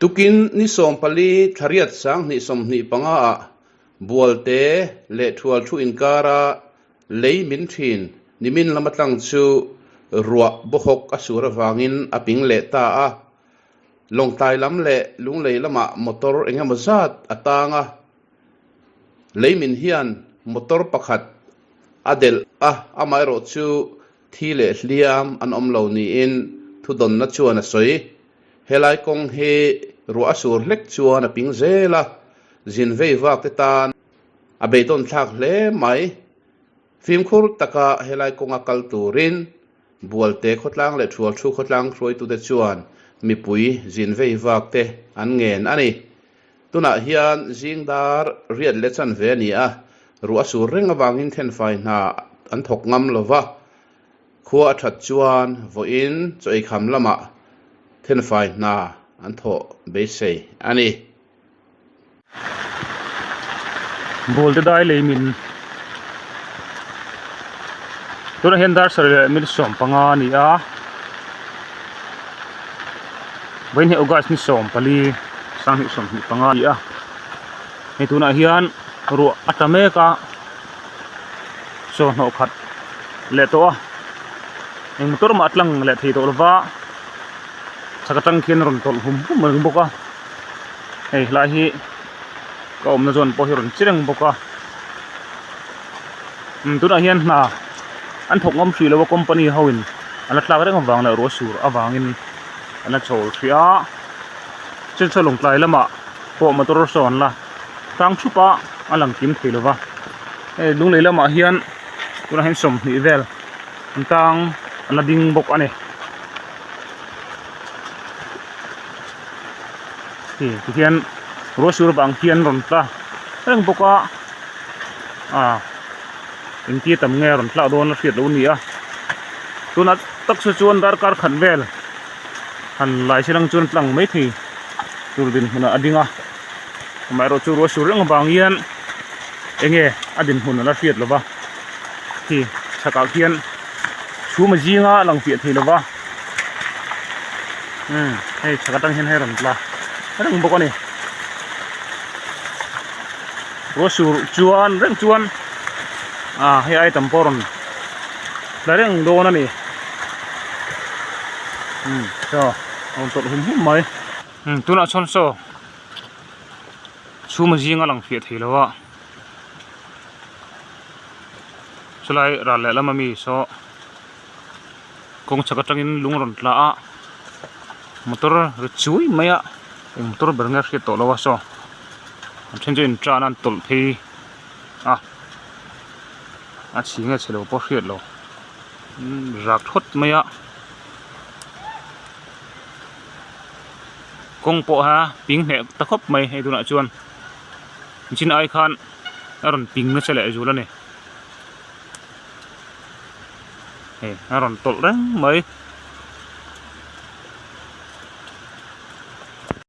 Tukin ni 14 thlariat 2025 ah Bualte leh Thual thu inkara lei min thin nimin lama tlang chu ruah bawhawk a sur avangin a ping leh ta a. Lawngtlai lam leh Lunglei lamah motor engemaw zat a tang a. Leimin hian motor pakhat a delh a, amaherawh chu thi leh hliam an awm lo niin thudawnna chuan a sawi. Helai kawng hi ruah a sur hlek chuan a ping zel a, zin vei vak te tan a beidawn thlak hle mai. Fimkhur taka helai kawnga kal turin Bualte khawtlang leh Thualthu khawtlang hruaitute chuan mipui zin vei vak te an ngen a ni. Tunah hian zing dar riat leh chanve a ni a, ruah a sur reng avangin thenfai hna an thawk ngam lo va, khua a that chuan vawiin chaw eikham lamah thenfai hna an thawh beisei a ni. Bualte dai lei min tunah hian dar sarih leh minute 15 a ni a vawiin hi august ni 14 2025 a ni a hei tunah hian ruah a tla mek a chaw hnawh khat leh tawh a eng motor mah a tlang leh thei tawh lova chhak atang khian a rawn tawlh hum hum reng bawk a. Hei helai hi ka awmna zawn pawh hi a rawn chi reng bawk a umm tunah hian hna an thawk ngam hrih lo a company ho in an la tlak reng avang leh ruah sur avangin an la chawl hrih a chen saw lawngtlai lamah pawh motor saw an la tlang thup a a lang kim thei lo va hei lunglei lamah hian tunah hian 20 vel an tang an la ding bawk a ni. Hei tihian ruah sur vang hian rawn tla reng bawk a ah engtia tam nge rawn tlak dawn a hriat loh a ni a tunah tak saw chuan darkar khat vel han lai se lang chuan tlang mai thei tur dinhmunah a ding a amaherawh chu ruah sur reng avang hian enge a dinhmun a la hriat lova khi chhakah khian chhum a zinga a lang fiah thei lova. Umm hei chhak atang hian hei rawn tla reng bawk a ni ruah sur chuan reng chuan ah hei ai tam pawh a rawn tla reng dawn a ni umm chaw a rawn tawlh hum hum mai umm tunah chuan saw chhum a zinga lang fiah thei lo a chulai ral leh lama mi saw. Kawng chhak atangin lung a rawn tla a motor ri chui mai a eng motor ber nge a hriat tawh lo a saw a then chu in tan a an tawlh phei a a chhi nge chhe lo pawh a hriat lo rak thawt mai a kawng pawh a ping hneh ta khawp mai hei tunah chuan chin ai khan a rawn ping nasa leh zul a ni. Hei a rawn tawlh reng mai.